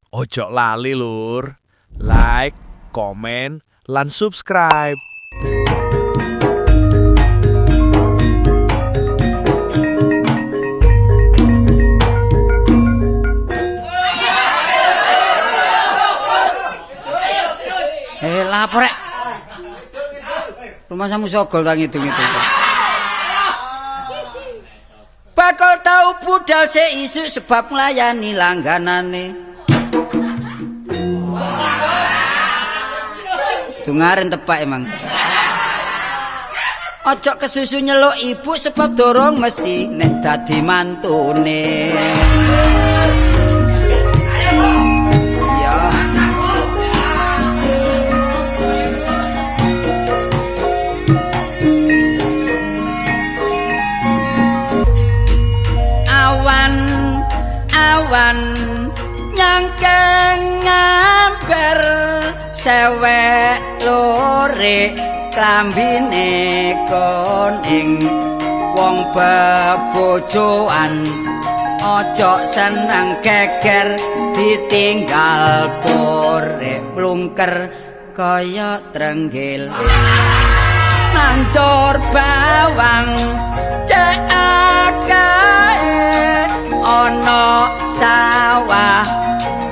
Ojo lali lur, like, komen, lan subscribe. Lapor rek. Rumah samu sogol tak ngitung-ngitung. Bakal tau budal seisuk sebab nglayani langganane. Dungaren tepak emang. Ojo kesusu nyeluk ibu sebab dorong mesti nek dadi mantune. Ya. Awan awan nyangkeng ngamper sewek lore klambine kuning wong bebojoan ojo seneng geger ditinggal pore plungker kaya trenggil nandur bawang cek akae ana sawah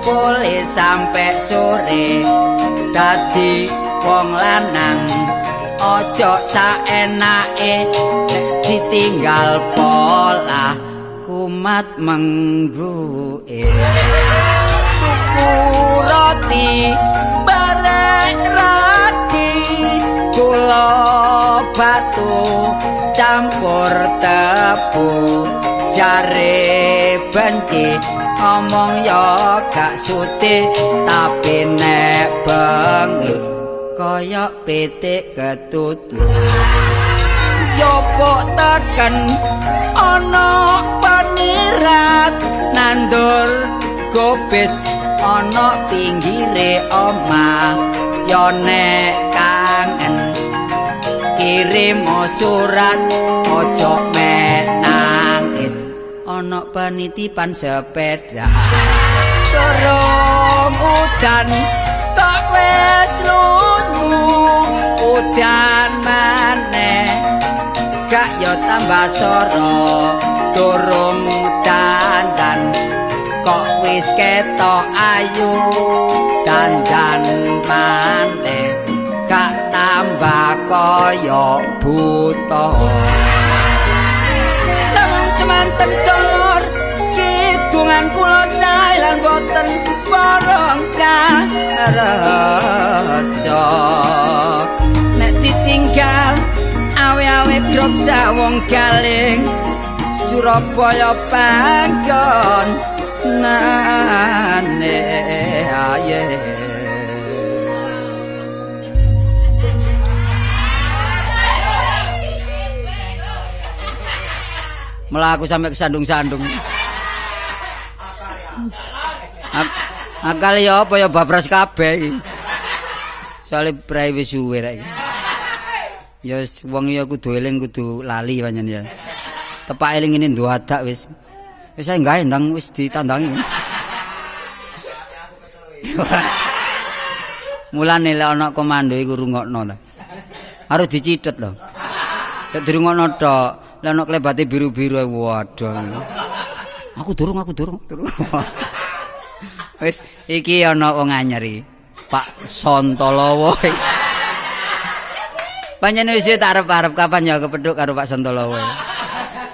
boleh sampai sore dadi wong lanang ojo saenake ditinggal polah kumat mengguke tuku roti barek ragi gula batu campur tebu jare benci ngomong ya gak suti tapi nek bengi kaya pitik ketutu yopo teken ana penirat nandur gobis ana pinggire omah ya nek kangen kirim surat ojo mek nangis ana penitipan sepeda durung udan kok wis lunyu udan maneh gak yo tambah soro durung dandan kok wis ketok ayu dandan maneh gak tambah kaya buta namung semanten dor kidungan kula sae lan boten bareng rasa nek ditinggal awe-awe grop sawong galing Surabaya panggon nane aye. Melaku sampai kesandung-sandung. Akal ya apa ya babras kabeh iki. Soale prae wis suwe rek iki. Ya wis wong ya kudu eling kudu lali pancen ya. Tepak eling ngene ndadak wis. Wis ae gawe ndang wis ditandangi. Mulane lek ana komando iku rungokno ta. Harus dicithet lho. Nek dirungokno tok, lek ana klebate biru-biru waduh. Aku durung. Wis iki ana wong anyar iki. Pak Sontolowo. Pancen wis tak arep-arep kapan ya kepethuk karo Pak Sontolowo.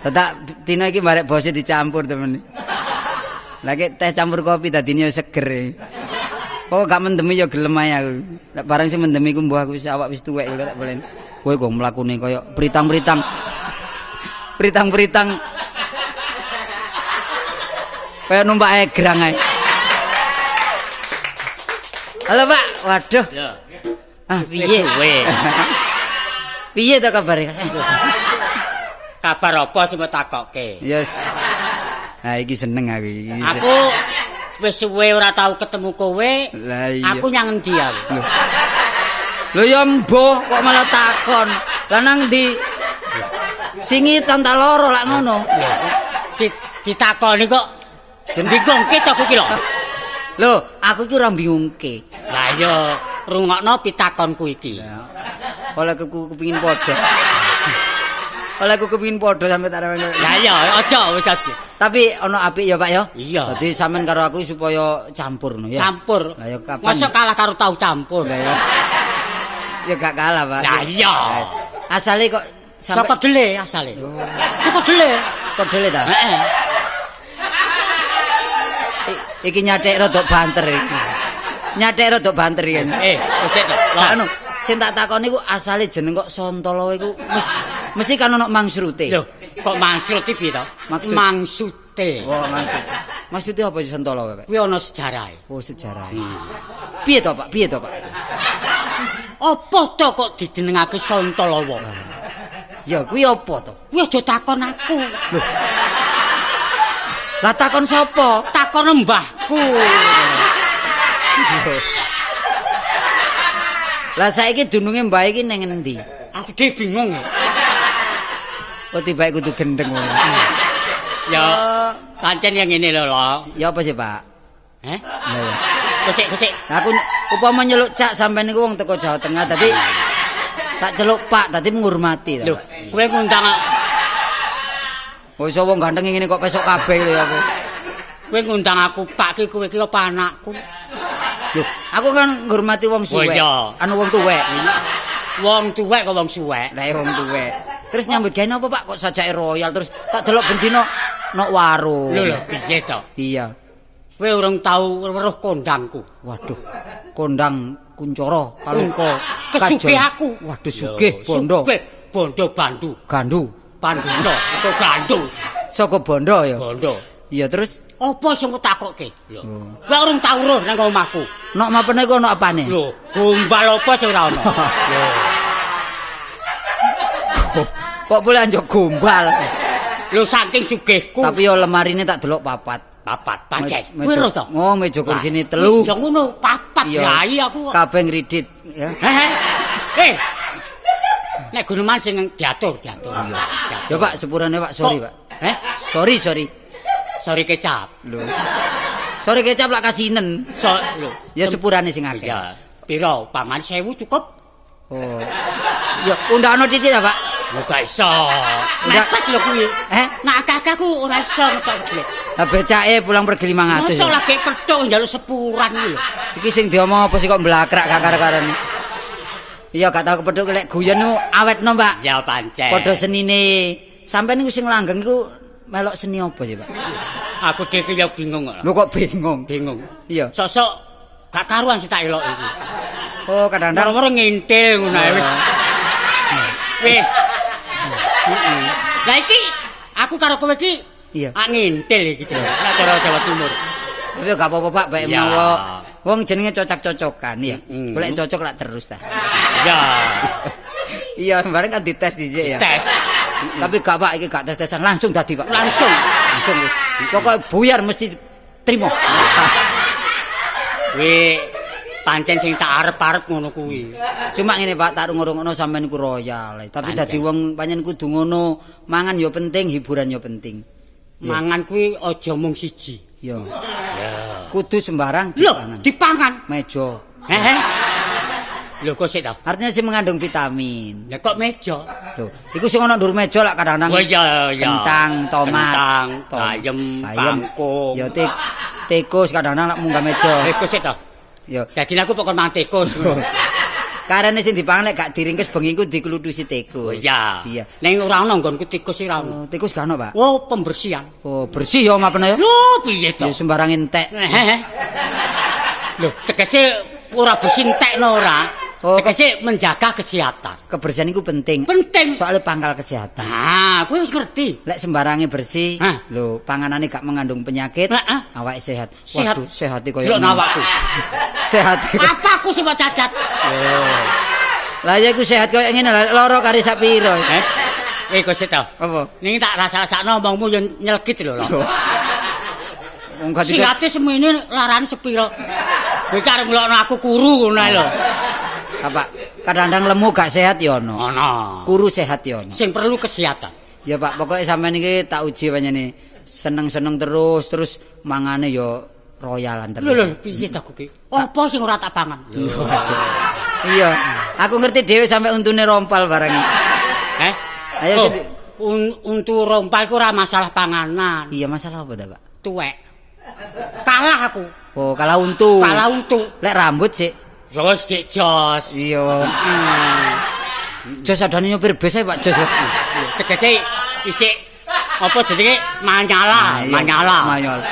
Tetak dina iki barek bose dicampur temen. Lah ki teh campur kopi dadine seger. Kok gak mendemi ya gelem ae aku. Lek barang sing mendemi ku mbuh aku wis awak wis tuwek lho lek boleh. Kowe kok mlakune kaya pritang-pritang. Pritang-pritang. Kaya numpak egrang ae. Halo Pak, waduh. Ah, piye? Piye to kabare? Kabar apa sing mbok takokke? Yes. Ha iki seneng aku iki. Aku wis suwe ora tau ketemu kowe. Lah iya. Aku nyang endi aku? Lho ya mbuh kok malah takon. Lah nang ndi? Singitan ta loro lak ngono. Ditakoni kok bingungke to aku ki lho. Lho, aku iki ora bingungke. Lah iya, rungokno pitakonku iki. Oleh aku kepingin padha. Oleh aku kepingin padha sampe tak rewen. Lah iya, aja wis aja. Tapi ana apik ya, Pak ya? Iya. Dadi sampean karo aku supaya campur no ya. Campur. Lah ya kapan? Mosok kalah karo tahu campur. Lah ya. Ya gak kalah, Pak. Lah iya. Asale kok sampe Saka dele asale. Saka dele. Kok dele ta? Heeh. Iki nyathek rada banter iki. Nyathek rada banter iki. Wis to. Lah anu, sing tak takoni iku asale jeneng kok Santolo iku mesti kan ono mangsrute. Lho, kok mangsrut iki piye to? Maksud? Mangsute. Oh, maksud. Maksudnya apa sih Santolo, Pak? Kuwi ana sejarahe. Oh, sejarahe. Piye to, Pak? Piye to, Pak? Apa to kok dijenengake Santalawa? Ya kuwi apa to? Kuwi aja takon aku. Lho. Lah takon sapa? Takon mbahku. Lah saiki dununge mbah iki ning endi? Aku dhewe bingung ya. Oh, tibake kudu gendeng wong. Ya, pancen yang ngene lho, Lho. Ya apa sih, Pak? Heh? Lah ya. Kusik, kusik. Aku upama nyeluk cak sampean niku wong teko Jawa Tengah tadi tak celuk Pak, tadi menghormati ta. Lho, kowe ngundang Oh, iso wong ganteng ngene kok pesok kabeh lho aku. Kowe ngundang aku Pak ki kowe ki apa anakku? Lho, aku kan ngurmati wong suwek. Oh, iya. Anu wong tuwek. Wong tuwek kok wong suwek. Lah wong tuwek. Terus nyambut gawe napa Pak kok sajake royal terus tak delok bendina nok warung. Lho lho, piye to? Iya. Kowe urung tau weruh kondangku. Waduh, kondang kuncara kalungka Kesugih aku. Waduh, sugih bondo. Sugih bondo bandu. Gandu. Pandusa utawa gandu. Saka bondo ya. Bondo. Iya terus apa sing mbok takokke? Lho. Kowe urung tau weruh nang omahku. Nok mapene iku ana apane? Lho, gombal apa sing ora ana? Lho. Kok boleh anjuk gombal? Lho saking sugihku. Tapi yo lemarine tak delok papat. Papat pancen. Kowe weruh to? Oh, meja kursine telu. Ya ngono, papat yai aku. Kabeh ngridit ya. Heh. Nek guneman sing diatur, diatur. Iya. Ya Pak, sepurane Pak, sorry Pak. Heh? Sorry, sorry. Sorry kecap. Lho. Sorry kecap lak kasinen. Lho. Ya sepurane sing akeh. Iya. Piro? Paman 1000 cukup? Oh. Ya undakno titik ta, Pak? Lho gak iso. Mepet lho kuwi. Eh? Nek akeh-akeh ku ora iso ngetok kuwi. Lah becake pulang pergi 500. Mosok lagi petuk njaluk sepuran kuwi lho. Iki sing diomong apa sih kok mblakrak gak karo-karone. Iya gak tau kepethuk lek guyon niku awetno, Pak. Ya pancen. Padha senine. Sampeyan niku sing langgeng iku melok seni apa sih, Pak? Aku dhewe ya bingung kok. Lho kok bingung? Bingung. Iya. Sosok gak karuan sih tak elok iki. Oh, kadang-kadang moro-moro ngintil ngono ae wis. Wis. Heeh. Lah iki aku karo kowe iki iya. Ah ngintil iki jenenge. Nek cara Jawa Timur. Tapi gak apa-apa, Pak, bae menawa wong jenenge cocok-cocokan ya. Golek cocok lak terus ta. Iya. Iya, bareng kan dites dhisik ya. Tes. Tapi gak Pak, iki gak tes-tesan langsung dadi, Pak. Langsung. Langsung wis. Pokoke buyar mesti trimo. Kuwi pancen sing tak arep-arep ngono kuwi. Cuma ngene Pak, tak rungokno sampean ku royal. Tapi dadi wong pancen kudu ngono, mangan ya penting, hiburan ya penting. Mangan kuwi aja mung siji. Ya. Kudu sembarang dipangan. Lho, dipangan. Meja. Heeh. Lho kok sik ta? Artinya sing mengandung vitamin. Lah kok meja? Lho, iku sing ana ndur meja lak kadang-kadang. Oh iya iya. Kentang, tomat, kentang, bayem, kangkung. Ya tikus kadang-kadang lak munggah meja. Tikus sik ta? Ya. Dadi aku pokok mangan tikus. Karene sing dipangan lek gak diringkes bengi iku diklutusi tikus. Oh iya. Iya. Ning ora ana nggonku tikus ora ana. Oh, tikus gak ana, Pak. Oh, pembersihan. Oh, bersih ya omapene ya. Lho, piye to? Ya sembarang entek. Lho, tegese ora bersih entekno ora. Oh, tegese menjaga kesehatan. Kebersihan iku penting. Penting. Soale pangkal kesehatan. Nah, kowe wis ngerti. Lek sembarange bersih, lho, panganane gak mengandung penyakit, awake sehat. Waduh, sehate koyo ngene. Awakku. Sehat. Apa aku sing kok cacat? Lho. Lah ya iku sehat koyo ngene lho, lara kari sak piro. Heh. Kok sik to? Apa? Ning tak rasa-rasakno omongmu yo nyelgit lho. Wong gak sihate semene larane sepiro. Kowe karep ngelokno aku kuru ngono ae lho. Pak, kadang-kadang lemu gak sehat ya ono. Ono. Kuru sehat ya ono. Sing perlu kesehatan. Ya Pak, pokoknya sampean iki tak uji panjenengan. Seneng-seneng terus, terus mangane ya royalan terus. Lho lho piye ta kuwi? Apa sing ora tak pangan? Iya, aku ngerti dhewe sampe untune rompal barang. Heh? Ayo untu rompal iku ora masalah panganan. Iya, masalah apa ta, Pak? Tuwek. Kalah aku. Oh, kalah untu. Kalah untu. Lek rambut sik. Jos sik jos. Iya. Jos adane nyopir bis ae, Pak Jos. Tegese isik apa jenenge manyala, manyala. Manyala.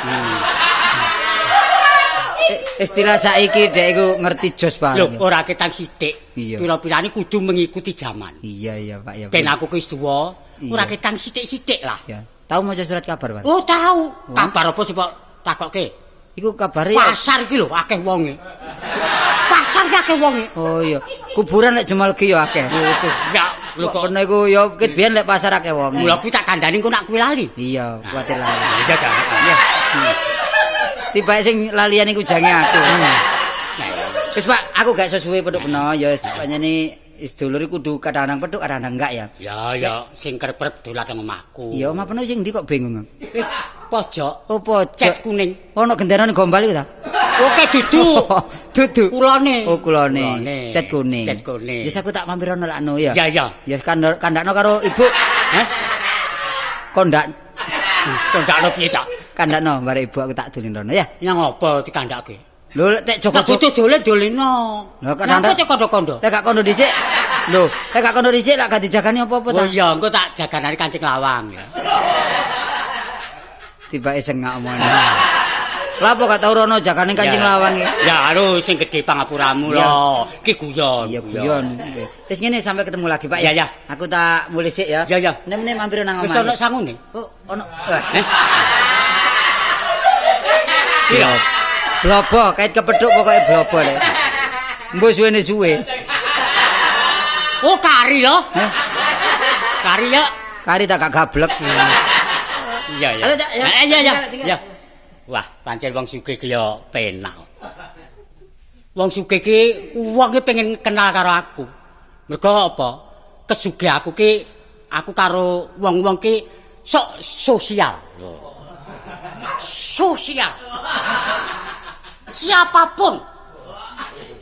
Istilah saiki dek iku ngerti jos Pak. Lho, ora ketang sithik. Pira-pirane kudu mengikuti zaman. Iya, iya, Pak, ya. Ben aku wis tuwa, ora ketang sithik-sithik lah. Ya. Tahu maca surat kabar, Pak? Oh, tahu. Kabar apa sih, Pak? Takokke. Iku kabare pasar iki lho akeh wonge. Pasar ki akeh wonge. Oh iya. Kuburan lek Jemalgi ya akeh. Ya, lho kok kono iku ya ket biyen lek pasar akeh wonge. Mula kuwi tak kandhani engko nak kuwi lali. Iya, kuwatir lali. Iya, ta. Iya. Tiba sing lalian iku jange aku. Wis Pak, aku gak iso suwe petuk peno, ya wis pancene wis dulur iku kudu kadang-kadang petuk, kadang-kadang enggak ya. Ya ya, sing kerep-kerep dolan nang omahku. Iya, omah peno sing ndi kok bingung. Pojok. Oh, pojok. Cet kuning. Ono genderane gombal iku ta? Oke, dudu. Dudu. Kulone. Oh, kulone. Cet kuning. Cet kuning. Wis aku tak mampir ono lakno ya. Ya ya. Ya kandakno karo ibu. Heh? Kondak. Kandakno piye, Cak? Kandakno bare ibu aku tak dolen rono ya. Nyang apa dikandake? Lho tek jogo kudu dolen-doleno. Lho kadang tek kondo-kondo. Tek gak kondo dhisik. Lho, tek gak kondo dhisik lak gak dijagani apa-apa ta? Oh iya, engko tak jaganane kancing lawang ya. Tibake sengak omongane. Lah apa gak tau rono jagane kancing lawang iki? Ya anu sing gedhe pangapuramu lho. Iki guyon. Iya guyon. Wis ngene sampai ketemu lagi Pak ya. Ya. Aku tak mulih sik ya. Ya ya. Nek mampir nang omah. Wis ono sangune? Oh, ono. Iya. Blobo kait kepethuk pokoke blobo lek. Mbok suwene suwe. Oh, kari lho. Heh. Kari ya. Kari tak gak gablek. Iya ya. Iya iya. Ya. Wah, pancen wong sugih ki ya penak. Wong sugih ki wong ki pengen kenal karo aku. Mergo apa? Kesugih aku ki aku karo wong-wong ki sok sosial. Sosial. Siapapun.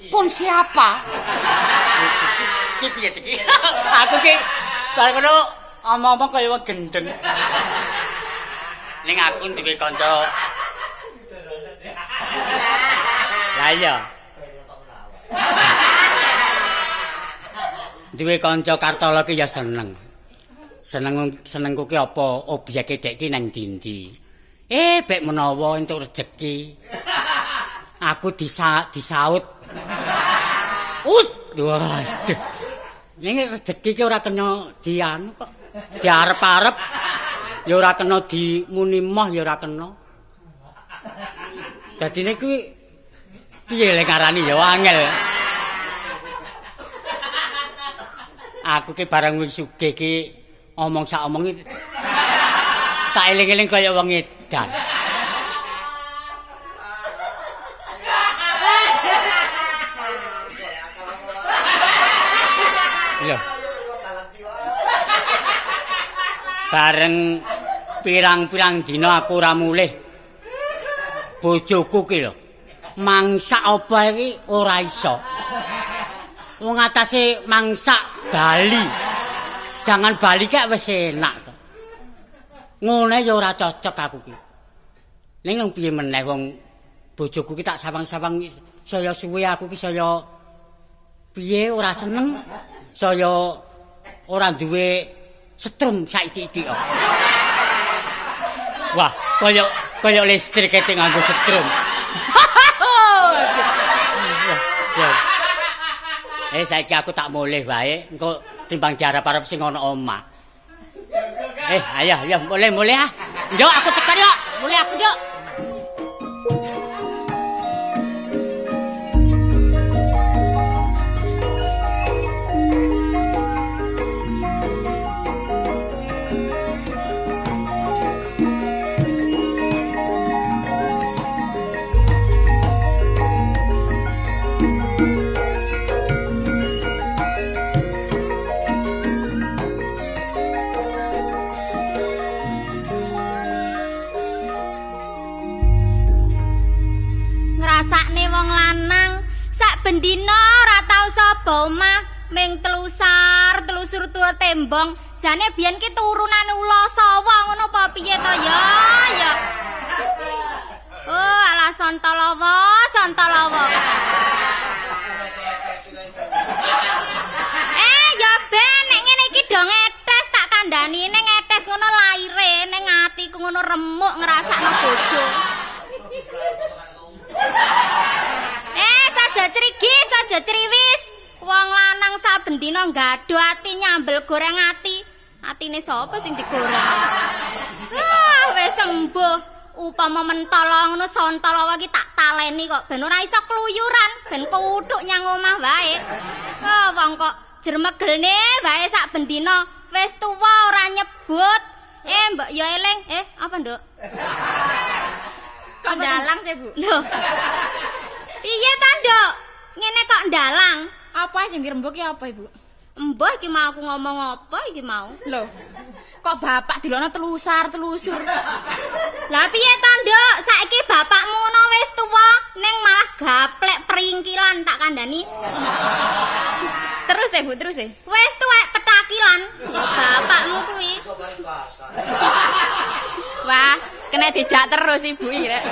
Pun siapa. Ki piye iki? Aku ki bareng ngono omong-omong kaya wong gendeng. Ning aku duwe kanca. Lah iya. Duwe kanca Kartolo ki ya seneng. Seneng-senengku ki apa obyeke dek ki nang ndi-ndi. Bek menawa entuk rejeki. Aku disaut. Waduh. Ning rejeki ki ora kena dianu kok. Diarep-arep ya ora kena dimuni moh ya ora kena. Dadine kuwi piye le ngarani ya angel. Aku ki bareng wis sugih ki omong sak omong iki tak eling-eling kaya wong edan. Lho. Bareng pirang-pirang dina aku ora mulih. Bojoku ki lho, mangsak apa iki ora iso. Wong atase mangsak Bali. Jangan Bali kek wis enak to. Ngene ya ora cocok aku ki. Ning piye meneh wong bojoku ki tak sawang-sawang saya suwe aku ki saya piye ora seneng, saya ora duwe setrum saiki-iki kok. Wah, kaya listrik keting nganggo setrum. Saiki aku tak mulih wae, engko timbang diarep-arep sing ana omah. Ayo ayo mulih ah. Yo aku tekan yo, mulih aku yo. wong lanang. Sak bendina ora tau saba omah, ming telusar, telusur tur tembong. Jane biyen ki turunan ula sawa ngono apa piye to ya? Ya. Oh, alah Santalawa, Santalawa. Ya ben nek ngene iki do ngetes tak kandhani, ning ngetes ngono laire, ning atiku ngono remuk ngrasakno bojo. Saja crigis, saja criwis. Wong lanang saben dina nggadho ati nyambel goreng ati. Atine sapa sing digoreng? Ah, wis sembuh. Upama mentol ngono Santalawa iki tak taleni kok ben ora iso kluyuran, ben kuthuk nyang omah wae. Ah, wong kok jermegelne wae sak bendina, wis tuwa ora nyebut. Mbok ya eling. Apa, Nduk? Kok ndalang sih, Bu? Lho. Piye ta, Nduk? Ngene kok ndalang? Apa sing dirembuk ki apa, Ibu? Mbah iki mau aku ngomong apa iki mau? Lho. Kok bapak dilono telusar-telusur. Lah piye ta, Nduk? Saiki bapakmu ngono wis tuwa, ning malah gaplek peringkilan tak kandhani. Terus Bu, terus. Wis tuwek petakilan. Ya bapakmu kuwi. Wah, kena dijak terus ibu iki rek.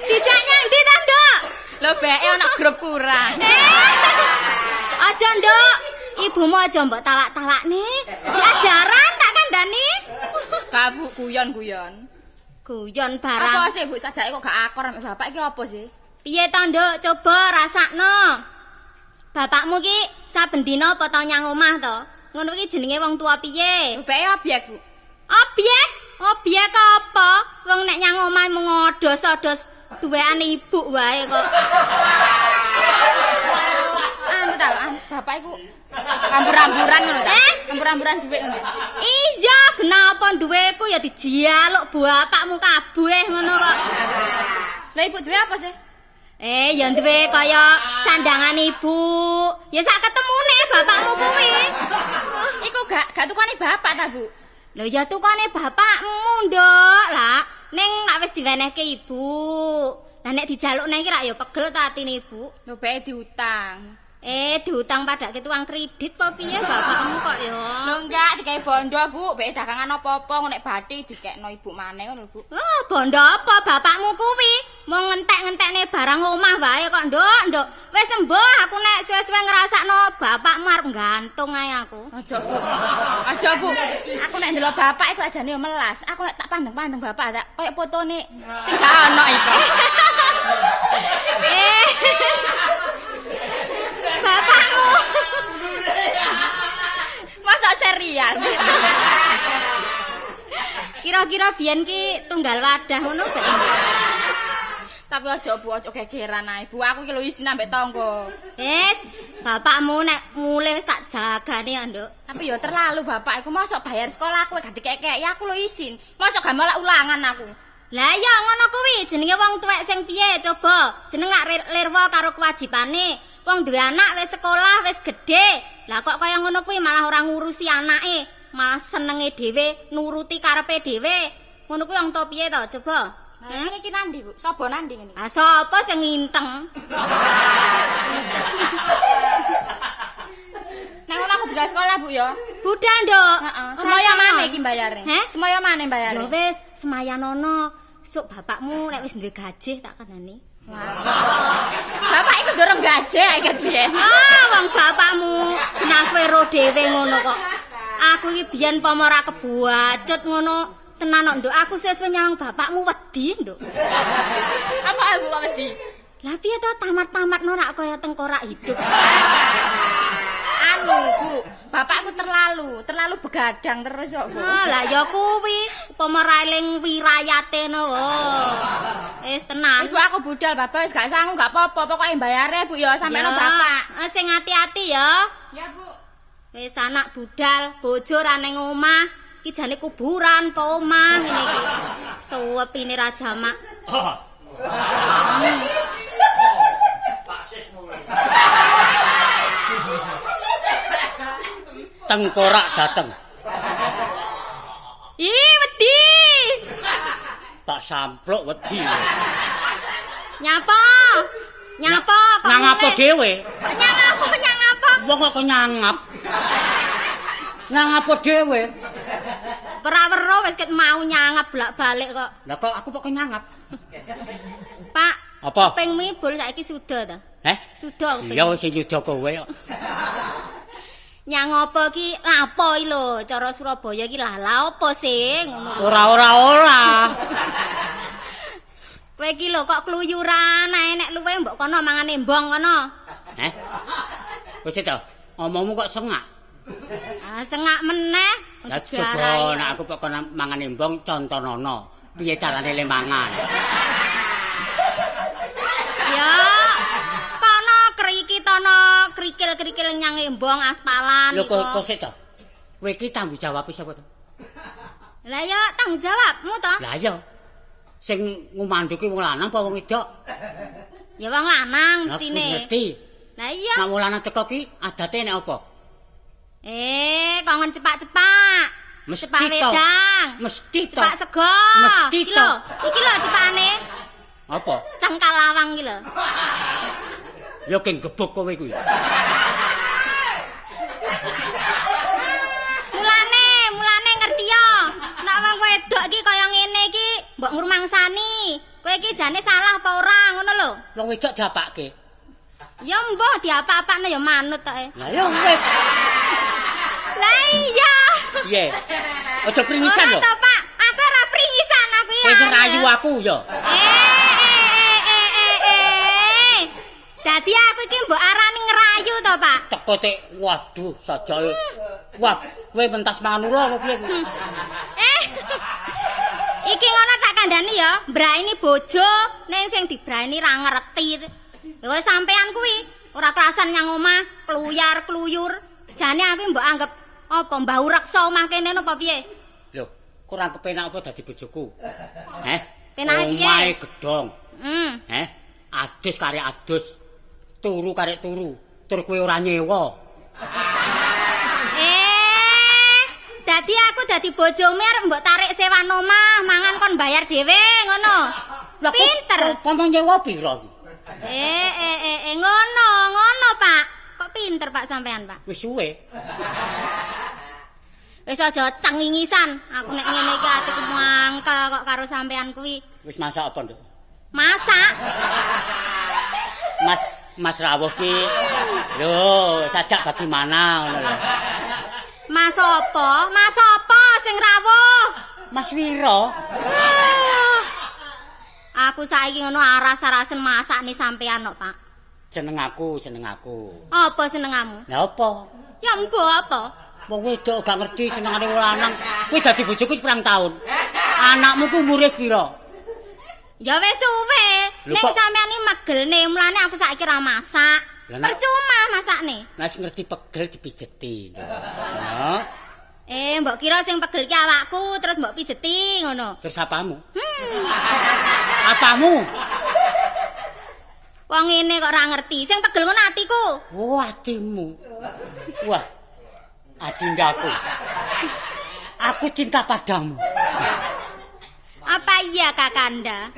Dijak nyang ndi ta, Nduk? Lho beke ana grup kurang. Aja, Nduk. Ibumu aja mbok talak-talakne. Diajaran tak kandhani. Gak, Bu, guyon-guyon. Guyon barang. Apa sih, Bu, sajake kok gak akor ambek bapak iki apa sih? Piye ta, Nduk? Coba rasakno. Bapakmu ki saben dina apa tau nyang omah to? Ngono ki jenenge wong tua piye? Bapake obyek, Bu. Obyek? Obyek apa? Wong nek nyang omah mung odos-odos duweane ibu wae kok. Anu ta, bapak iku ambur-amburan ngono ta? Ambur-amburan dhuwit ngono. Iya, kenapa duweku ya dijaluk bapakmu kabeh ngono kok. Lah ibu duwe apa sih? Ya duwe kaya sandangan ibu. Ya sak ketemune bapakmu kuwi. Iku gak tukane bapak ta, Bu? Lho ya tukane bapakmu, Nduk. Lah, ning nek wis diwenehke ibu. Lah nek dijaluk neh iki rak ya pegel ta atine ibu. Lho bae diutang. Diutang padake tukang kredit apa piye bapakmu kok ya? Lho enggak, digawe bondo, Bu. Bae dagangan apa-apa nek bathi dikekno ibu maneh ngono, Bu. Oh, bondo apa bapakmu kuwi? Mung ngentek-ngentekne barang omah wae kok, Nduk, Nduk. Wis embuh aku nek suwe-suwe ngrasakno bapakmu arep gantung ae aku. Aja, Bu. Aja, Bu. Aku nek ndelok bapak iku ajane yo melas. Aku nek tak pandeng-pandeng bapak tak koyo fotone sing gak ono iku. Bapakmu. Masa serial. Kira-kira biyen ki tunggal wadah ngono gak? Tapi aja Bu, aja gegeran ae. Bu, aku iki lho izin ambek tangga. Wis, bapakmu nek mulih wis tak jagane ya, Nduk. Tapi ya terlalu bapak iku mosok bayar sekolah aku gak dikek-keki, aku lho izin. Mosok gak malah ulangan aku. Lah ya ngono kuwi jenenge wong tuwek sing piye coba. Jeneng lak lirwa karo kewajibane. Wong duwe anak wis sekolah wis gedhe. Lah kok kaya ngono kuwi malah ora ngurusi anake, malah senenge dhewe, nuruti karepe dhewe. Ngono kuwi wong tuwa piye to coba? Nah, ngene iki nandi, Bu? Sapa nandi ngene? Ah sapa sing nginteng? Nek ngono aku budal sekolah, Bu ya. Budal, Nduk. Heeh. Semaya maneh iki mbayare? Semaya maneh mbayare? Ya wis, semayanono. Sok bapakmu nek wis duwe gajih tak kandhani. Bapak iku ndorong gajih ket biyen. Ah, wong bapakmu kenapa ero dhewe ngono kok. Aku iki biyen pomo ora kebuacut ngono. Tenan kok, Nduk. Aku sesuk nyawang bapakmu wedi, Nduk. Apa aku kok wedi? Lah piye to tamat-tamatno rak kaya tengkorak hidup. Anu, Bu, bapakku terlalu begadang terus kok, Bu. Ah, lah ya kuwi upama ra eling wirayate no. Wis tenan. Ibu aku budal, bapak wis gak sangu gak apa-apa, pokoke mbayare Bu ya sampe no bapak. Sing ati-ati ya. Ya, Bu. Wis anak budal, bojo ra ning omah. Iki jane kuburan apa omah ngene iki. Suwepine ra jamak. Tengkorak dateng. Ih, wedi. Tak samplok wedi. Nyapa? Nyangap dhewe. Nyangap, nyangap. Wong kok nyangap. Nyangap dhewe. Ora weruh wis ket mau nyangap bolak-balik kok. Lah kok aku kok nyangap? Pak, apa? Kupingmu ibul saiki suda ta? Heh? Suda kuping. Ya sing nyuda kowe kok. Nyang apa ki lapo iki lho, cara Surabaya iki lah lha apa sih ngono. Ora ora ora. Kowe iki lho kok kluyuran ae nek luwe mbok kono mangan embong kono. Heh? Wis to, omongmu kok sengak. Ah, sengak meneh. Lah coba nek aku kok kono mangan embong contonono, piye carane le mangan. Ya, kono kriki tono krikil-krikil nyang embong aspalan iku. Lho kok sik to? Kowe iki tanggung jawab sapa to? Lah ya tanggung jawabmu to. Lah iya. Sing ngumandu ki wong lanang apa wong wedok? Ya wong lanang mestine. Ngerti. Lah iya. Nek wong lanang teko ki adate nek apa? Kongen cepak-cepak. Mesti cepak wedang. Mesti to. Cepak sego. Mesti iki lho, iki lho cepakane. Apa? Cengkal lawang iki lho. Ya geng gebuk kowe kuwi. Mulane, mulane ngerti ya. Nek wong wedok iki kaya ngene iki mbok ngrumangsani. Kowe iki jane salah apa ora ngono lho. Wong wedok diapake? Ya mbah diapa-apakne ya manut tok e. Lah ya wis. Lah iya. Piye? Aja pringisan lho. Ora to, Pak. Aku ora pringisan aku ya. Kowe ngerayu aku ya. Dadi aku iki mbok arani ngerayu to, Pak? Teko tek waduh sajake. Wah, kowe mentas mangan ula apa piye kuwi? Iki ngono tak kandhani ya, mbraini bojo ning sing dibraini ra ngerti. Lha sampean kuwi ora kerasan nyang omah, kluyar-kluyur. Jane aku mbok anggap apa Mbah Ureksa omah kene napa piye? Lho, kurang kepenak apa dadi bojoku? Heh? Penake piye? Omahe gedhong. Heh? Adus karek adus. Turu karek turu. Tur kowe ora nyewa. Dadi aku dadi bojomu arep mbok tarik sewan omah, mangan kon bayar dhewe ngono. Pinter. Kon nyewa piro iki? Ngono, ngono, Pak. Kok pinter Pak sampean, Pak? Wis suwe. Wis aja cengingisan. Aku nek ngene iki atiku mangkel kok karo sampean kuwi. Wis masak apa, Nduk? Masak. Mas rawuh ki. Lho, sajak bagaimana ngono lho. Mas apa? Mas apa sing rawuh? Mas Wiro. Aku saiki ngono aras-arasen masakne sampean kok, Pak. Seneng aku, seneng aku. Apa senengamu? Lah apa? Ya mbo apa? Wong wedok gak ngerti senengane wong lanang. Kowe dadi bojoku pirang taun? Anakmu ku umure pira? Ya wis suwe. Ning sampean iki megelne, mulane aku saiki ora masak. Percuma masakne. Lah wis ngerti pegel dipijeti. Heeh. Mbok kira sing pegel ki awakku terus mbok pijeti ngono. Terus apamu? Apamu? Wong ngene kok ora ngerti. Sing pegel ngono atiku. Oh, atimu. Wah. Adindaku. Aku cinta padamu. Apa iya Kakanda?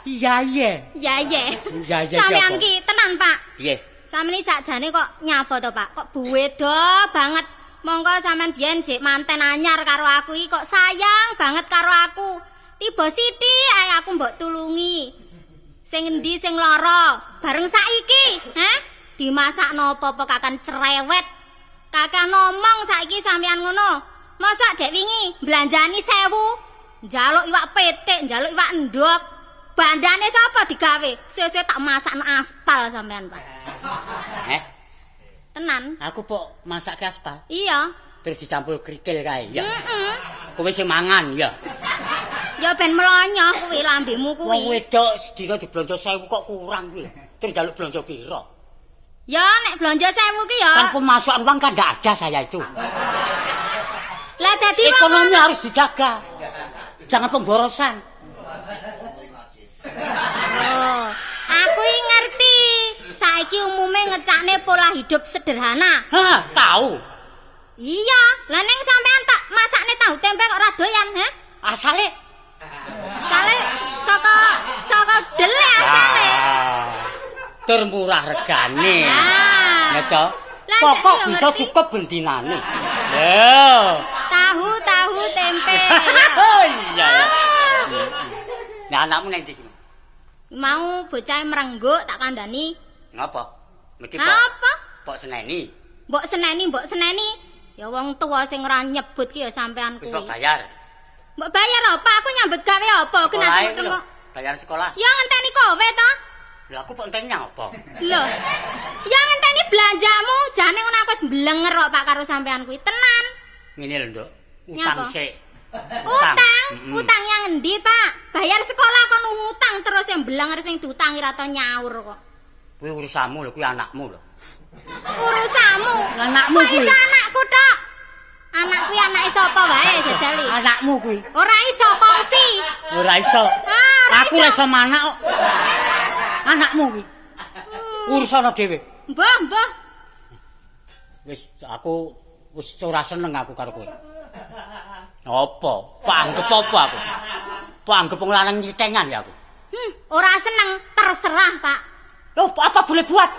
Iya iya. Iya iya. Iya iya. Sampeyan ki tenan, Pak. Piye? Sampeyan sakjane kok nyapa to, Pak? Kok beda banget. Monggo sampean biyen jek manten anyar karo aku iki kok sayang banget karo aku. Tiba sithik ae aku mbok tulungi. Sing endi sing lara? Bareng saiki, heh? Dimasakno apa-apa kakan cerewet. Kakak ngomong saiki sampean ngono. Mosok dek wingi mblanjani 1000, njaluk iwak pitik, njaluk iwak endhog. Bandane sapa digawe? Suwe-suwe tak masakno aspal sampean, Pak. Heh? Tenan. Aku pok masake aspal. Iya. Terus dicampur kerikil kae, ya. Heeh. Kowe sing mangan, ya. Ya ben mlonyoh kuwi lambemu kuwi. Wong wedok sedina diblonjo 1000 kok kurang kuwi lho. Terus njaluk blonjo pira? Ya nek blonjo 1000 ki ya. Kan pemasukan uang kan ndak ada saya itu. Lah dadi ekonomi harus dijaga. Jangan pemborosan. Oh, aku ngerti. Saiki umume ngecakne pola hidup sederhana. Hah, tahu. Iya, lah ning sampean tak masakne tahu tempe kok ora doyan, heh? Asale? Asale saka dele asale. Tur murah regane. Ah. Ya to. Lah, Pokok jadi yo bisa ngerti. cukup bendinane. Lho. Tahu, tahu, tempe. Oh iya. Ya. Nah, anakmu nang ndi iki? Mau bocah merengguk tak kandhani. Ngapa? Mesti pok. Apa? Pok seneni. Mbok seneni, mbok seneni. Ya wong tuwa sing ora nyebut ki ya sampean Wis kok kuwi. bayar. Mbok bayar apa? Aku nyambut gawe apa? Kena Sekolahe lho. tengok. Bayar sekolah. Ya ngenteni kowe to. Lho aku pok enteni nyang apa? Lho. Ya ngenteni belanjamu, jane ngono aku wis blenger kok Pak karo sampean kuwi. Tenan. Ngene lho, Nduk. Utang Nyapa? sik. Utang, Mm-mm. utang yang endi, Pak? Bayar sekolah kon utang terus yang blenger sing diutangi ra tau nyaur kok. Kuwi urusanmu lho, kuwi anakmu lho. Urusanmu. Anakmu Kok kuwi. iso anakku tok? Anak kuwi anake sapa wae jajali. Anakmu kuwi. Ora iso kongsi. Ora iso. Ah, ora Aku ora iso manak kok. Anakmu kuwi. Urusana dhewe. Mbah, mbah. Wis aku wis ora seneng aku karo kowe. Apa? Pak anggep apa aku? Pak anggep wong lanang nyitengan ya aku. Ora seneng, terserah, Pak. Loh, apa boleh buat?